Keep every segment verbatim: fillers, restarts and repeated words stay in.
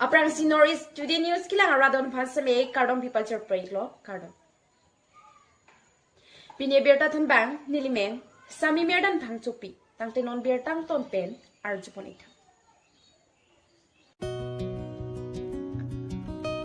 Aphrangsi North East Today News kelang arat atum aphan seme kardom pipachar pray lo, kardom. Pini abirta thanbang nelimen Sami Merdan Phangchopi, tangte non birta angton pen arjupon ik tha.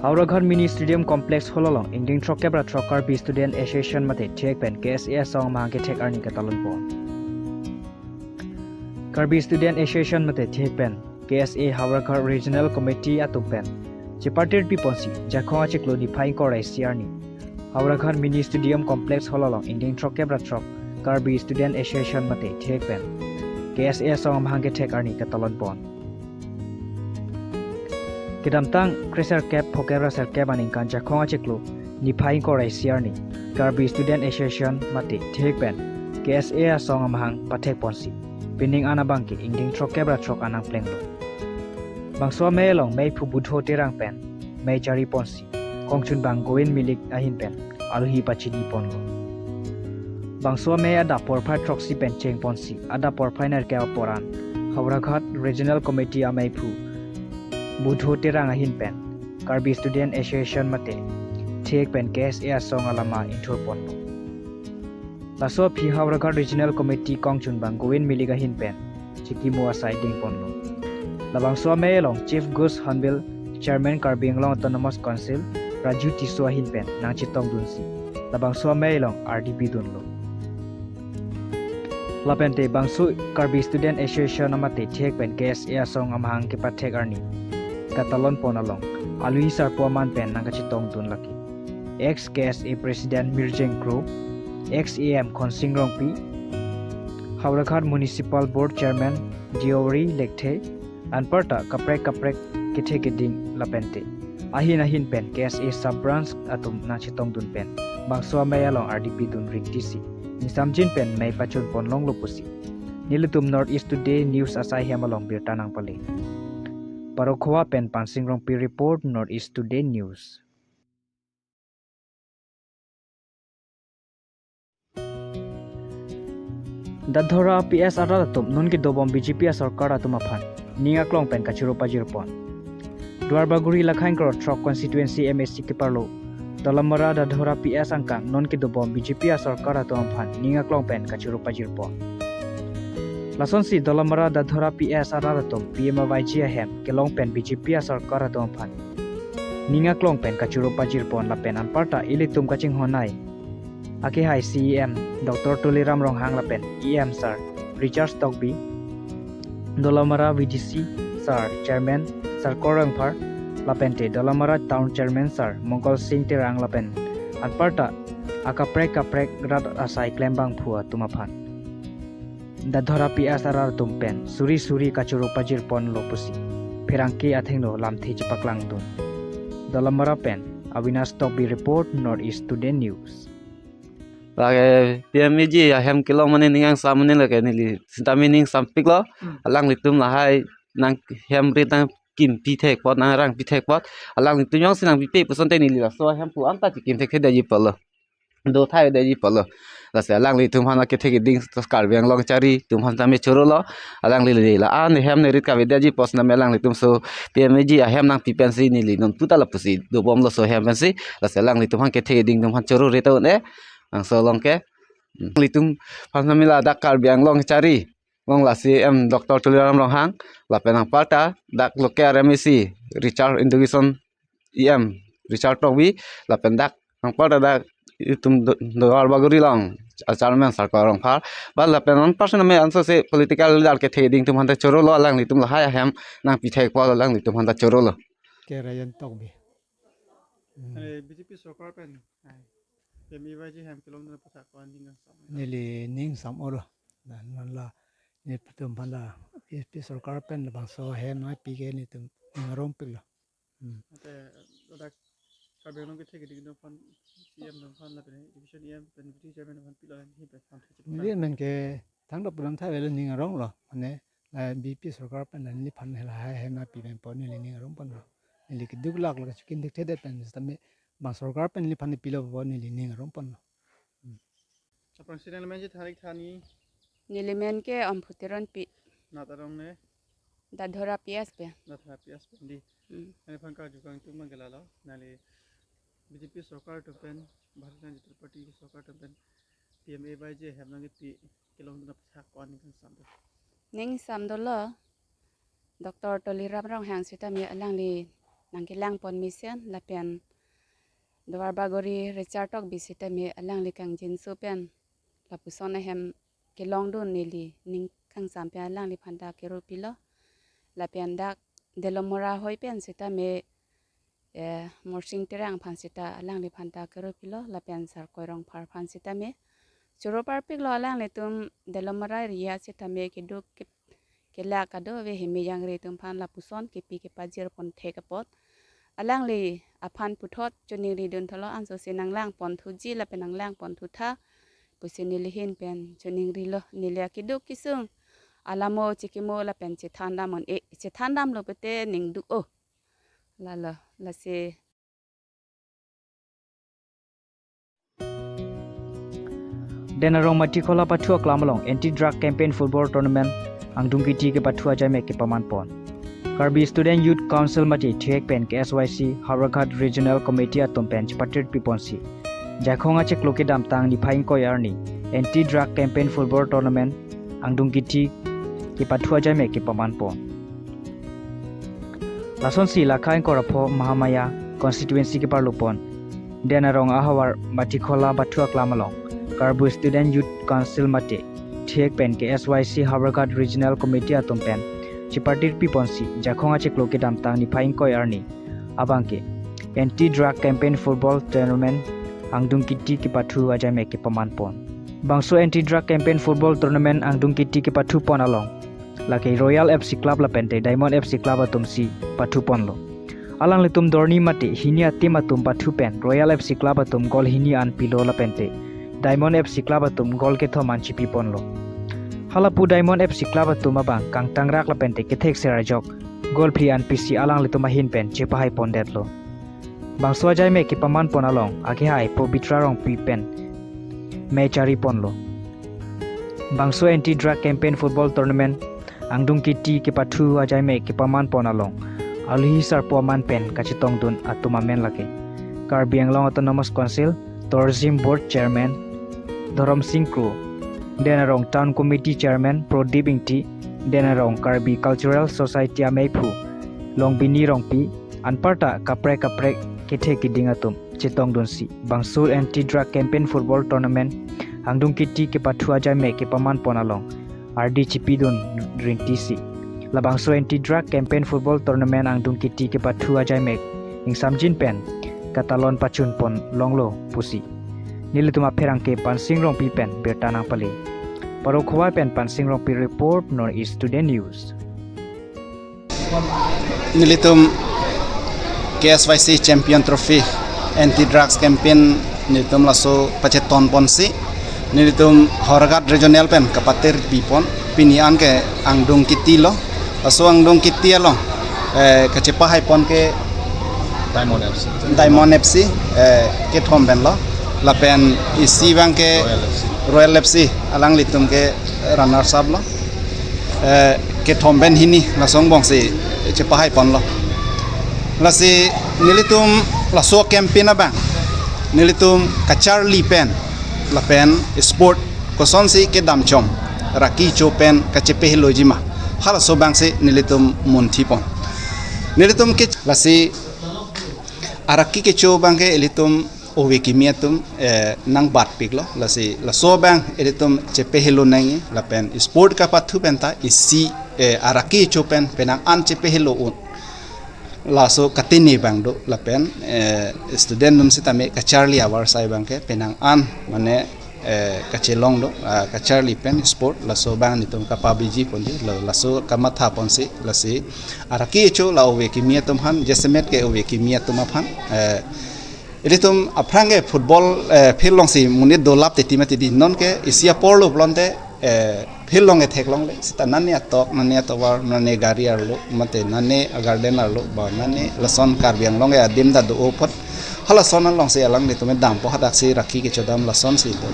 Howraghat Mini Stadium Complex Hall along ingdeng throkkep ra throk Karbi Student Association mate thek pen K S A asong amahang kethek arni katalon pon. Karbi Student Association mate thek pen K S A Howraghat Regional Committee atum pen chepartir piponsi Jakhong achiklo niphai ingkoi ra isi arni Howraghat Mini Stadium Complex Hall along ingdeng throkkep ra throk Karbi Student Association mate thek pen K S A asong amahang kethek arni katalon pon. Kedamtang kre serkep phokep ra serkep aningkan Jakhong achiklo niphai ingkoi ra isi arni Karbi Student Association mate thek pen K S A asong amahang pathek ponsi pining an abangke ingdeng throkkep ra throk anang plenglo. Bangso amei along meiphu Budho Terang pen mei chari ponsi kongchunbang Govind Milik ahin pen alohi pachini ponlo. Bangso amei adap porphai throksi pen cheng ponsi adap porphai nerkep apor an Howraghat Regional Committee ameiphu Budho Terang ahin pen Karbi Student Association mate thek pen K S A asong alama ingthur ponlo. Laso aphi Howraghat Regional Committee kongchunbang Govind Milik ahin pen chikimo asai ding ponlo. Labangso amei along Chief Guest Hornbill Chairman Karbi Anglong Autonomous Council Raju Tisso ahin pen nangchetongdunsi labangso amei along ardi pidunlo. Lapente bangso Karbi Student Association amate thek pen K S A asong amahang kepathek arni katalon pon along alohi sarpo aman pen nangkachetongdun lake ex K S A President Mirjeng Kro, ex E M Khonsing Rongpi, Howraghat Municipal Board Chairman Deori Lekthe, anparta kaprek kaprek kethe keding lapente ahin ahin pen K S A sub branch atum nangchetongdun pen bangso amei along ardi pidun ringtisi ingsamjin pen mei pachun pon longlo pusi nelitum North East Today News asai hem along birta nangpale. Parokhowa pen Pansing Rongpi report, North East Today News. Dadhora P S arat atum non kedobom B J P asorkar atum aphan ning aklong pen kachoro pajir pon. Duarbagori Lakhain Kro throk constituency M A C keparlo Dolamara Dadhora P S angkang non kedobom B J P asorkar atum aphan ning aklong pen kachoro pajir pon. Lasonsi Dolamara Dadhora P S arat atum P M A Y G ahem kelong pen B J P asorkar atum aphan ning aklong pen kachoro pajir pon lapen anparta ilitum kachinghon ai akehai C E M Doctor Tuliram Ronghang lapen E M Sir Richard Tokbi, Dolamara V D C Sir Chairman Sir Korang Phar lapente Dolamara Town Chairman Sir Mongkol Sing Terang lapen anparta akaprek kaprek rat asai klembangphu atum aphan Dadhora P S arat atum pen suri suri kachoro pajir ponlo pusi pherangke athengno lamthe chepaklangdun. Dolamara pen Avinash Tokbi report, North East Today News. Lake P M A Y G ahem kelong mane ning angsam mane lake neli sitame ning sampiklo. Hmm. Alanglitum lahai nanghem rit nangkimpi thekpot nangrangpi thekpot alanglitum jongsi nangpipe pusonte neli laso ahem pu anta chikim thekthedetji pulo. Dothai detji pulo. Lasi alanglitum aphan akethe keding Karbi Anglong chari atum aphan tame chorolo. Alangli la-an hem ne rit kavedetji pu sitame alanglitum so P M A Y G ahem nangpi pensi neli non puta lapusi dobomlo so hem pensi. Lasi alanglitum aphan kethe keding atum aphan choro rit un-e. Bangso along ke. Alanglitum aphan tame ladak Karbi Anglong chari along la C E M Doctor Tuliram Ronghang, lapen anparta dak local M A C Richard Education E M Richard Tokbi, lapen dak anparta dak itum Do-, Duarbagori along a Chairman Sir Korang Phar, ba lapen anparta me anso se political leader kethe keding atum aphanta chorolo alanglitum lahai ahem nangpi thekpo alanglitum aphanta chorolo. Ke Rayan Tokbi. Hmm. Eh, B J P sorkar pen, ai, P M A Y G hem kelong dana puthak ko aning kangsam. Neli ning sam oro. Dan non la nelitum aphanta B J P sorkar pen labangso hem nangpi ke nelitum ning arongpiklo. Hmm. Ante ladak Karbi Anglong kethe keding atum aphan C E M atum aphan lapen Education E M pen Deputy Chairman atum aphan pilo, hini pen tham thek. Neli men ke thangta pulam tha velo ning aronglo. Mane la B J P sorkar pen la neliphan lahai hem nangpi pen pon neli ning arong ponlo. Neli keduk lak la kachikim thekthedet pen sitame bang sorkar pen neliphan pilo pu neli ning arong ponlo. Hmm. Aphrangsi nangli men chethan ik tha ni? Neli men ke Amphu Teronpi. Nat arong ne? Dadhora P S pen. Dadhora P S pen di. Hmm. Nangli aphan karju kangtung abang ke lalo, nangli B J P sorkar atum pen, Bharatiya Janata Party sorkar atum pen, P M A Y G hem nangkepi kelongdun aphan ko-an ning kangsam do? Ning kangsam dolo, Doctor Tuliram Ronghang sitame alangli nangkelangpon mesen lapen Duarbagori Richard Tokbi sitame alangli kangjinso pen lapuson ahem kelongdun neli ning kangsam pen alangliphan ta kerupilo. Lapen dak Delomora hoi pen sitame, eh, Morsing Terang aphan sita alangliphan ta kerupilo. Lapen Sarkoi Rongphar aphan sitame choro parpiklo, alanglitum Delomora area sitame keduk ke kelak kado ave, himi jangre atum aphan lapuson kepi kepajirpon thek apot. Alangli aphan puthot choningridun tholo, anso si nanglangpon thuji lapen nanglangpon thutha pusi neli ahin pen choningrilo, neli akeduk kesung alamo chekimo lapen chethan dam un-e, chethan damlo pute ning duk-o. Lalo, lasi Denarong Matikhola pathu aklam along Anti Drug Campaign Football Tournament angdung kiti kepathu ajaimek kepamanpon. Karbi Student Youth Council mate thihek pen K S Y C Howraghat Regional Committee atum pen chepatir piponsi Jaikhong achiklo kedamtang niphai ingkoi arni Anti Drug Campaign Football Tournament angdung kiti kepathu ajaimek kepamanpon. Lasonsi Lakha ingkoi ra pho Mahamaya constituency keparlupon Denarong ahavar Matikhola pathu aklam along Karbi Student Youth Council mate thihek pen K S Y C Howraghat Regional Committee atum pen chepatir piponsi Jaikhong achiklo kedamtang niphai ingkoi arni abangke Anti Drug Campaign Football Tournament angdung kiti kepathu ajaimek kepamanpon. Bangso Anti Drug Campaign Football Tournament angdung kiti kepathupon along lake Royal F C Club lapente Diamond F C Club atumsi pathuponlo. Alanglitum dorni mate hini a-team atum pathu pen Royal F C Club atum goal hini an pilo lapente Diamond F C Club atum goal kethom an chipiponlo. Halapu Diamond F C Club atum abang kangtangrak lapente kethekser ajok goal phli an pisi alanglitum ahin pen chepahaipondetlo. Bangso ajaimek kepamanpon along akehai Pabitra Rongpi pen mei chariponlo. Bangso Anti Drug Campaign Football Tournament angdung kiti kepathu ajaimek kepamanpon along alohi sarpo aman pen kachetongdun atum amen lake Karbi Anglong Autonomous Council Tourism Board Chairman Dhorom Sing Kro, Denarong Town Committee Chairman Prodip Ingti, Denarong Karbi Cultural Society ameiphu Longbini Rongpi, anparta kaprek kaprek kethe keding atum chetongdunsi bangso Anti Drug Campaign Football Tournament angdung kiti kepathu ajaimek kepamanpon along ardi chipidun rintisi labangso Anti Drug Campaign Football Tournament angdung kiti kepathu ajaimek ingsamjin pen katalon pachunpon longlo pusi nelitum apherangke Pansing Rongpi pen birta nangpale. Paro Khowai pen Pansing Rongpi report, North East Today News. Nelitum K S Y C Champion Trophy Anti Drugs Campaign nelitum laso pachetonponsi nelitum Howraghat Regional pen kapatir pipon, pini an ke angdung kiti lo. Laso angdung kiti along, eh, kachepahaipon ke Diamond F C. Diamond F C, eh, kethom pen lo. Lapen isi abangke Royal F C. Royal F C, alanglitum ke runners up lo. Eh, kethom pen hini laso angbongsi chepahaiponlo. Lasi nelitum laso campaign abang nelitum kacharli pen lapen sport kosonsi kedam chom, raki cho pen kachepeheloji ma, halaso abangsi nelitum munthipon. Nelitum ke lasi araki kecho abangke ilitum ove kimi atum, eh, nangbatpiklo, lasi laso abang ilitum chepehelo nangji, lapen sport kapathu penta isi, eh, araki cho pen penang an chepehelo un. Laso katini abang do, lapen, eh, student atum sitame kacharli avarsai abangke penang an, mane, eh, kachelong do, ah, kacharli pen sport, laso abang nelitum kapabiji ponji, la-, laso kamathaponsi, lasi araki cho la ove kimi atum aphan, jasemet ke ove kimi atum aphan, eh, ilitum aphrang ke football, eh, field alongsi monit dolap te team ati di, non ke isi apor lo pulote, eh, field along ke theklongle, sita nane atok, nane atovar, nane gari arlo, mate nane agarden arlo, ba nane lason Karbi Anglong ke adim ta do apot, halason alongsi alanglitum dampo, hadaksi raki kecho dam lasonsi do.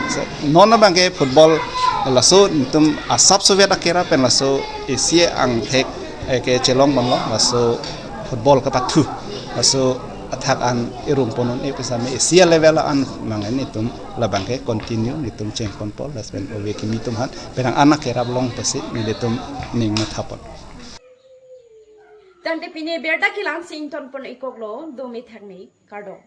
So, non abangke football laso nelitum asap soviet akera pen laso isi angthek Ke chelong banglo, laso football kapathu, laso athak an erum ponun e pisa me Asia level an mang, netum labang ke continue netum chengpon pol, lapen ove kimi atum han penang anak kerap long pasi nelitum ning mathapon. Tangte pini birta kelang si ingtonpon ikoklo, dome thakme, kardom.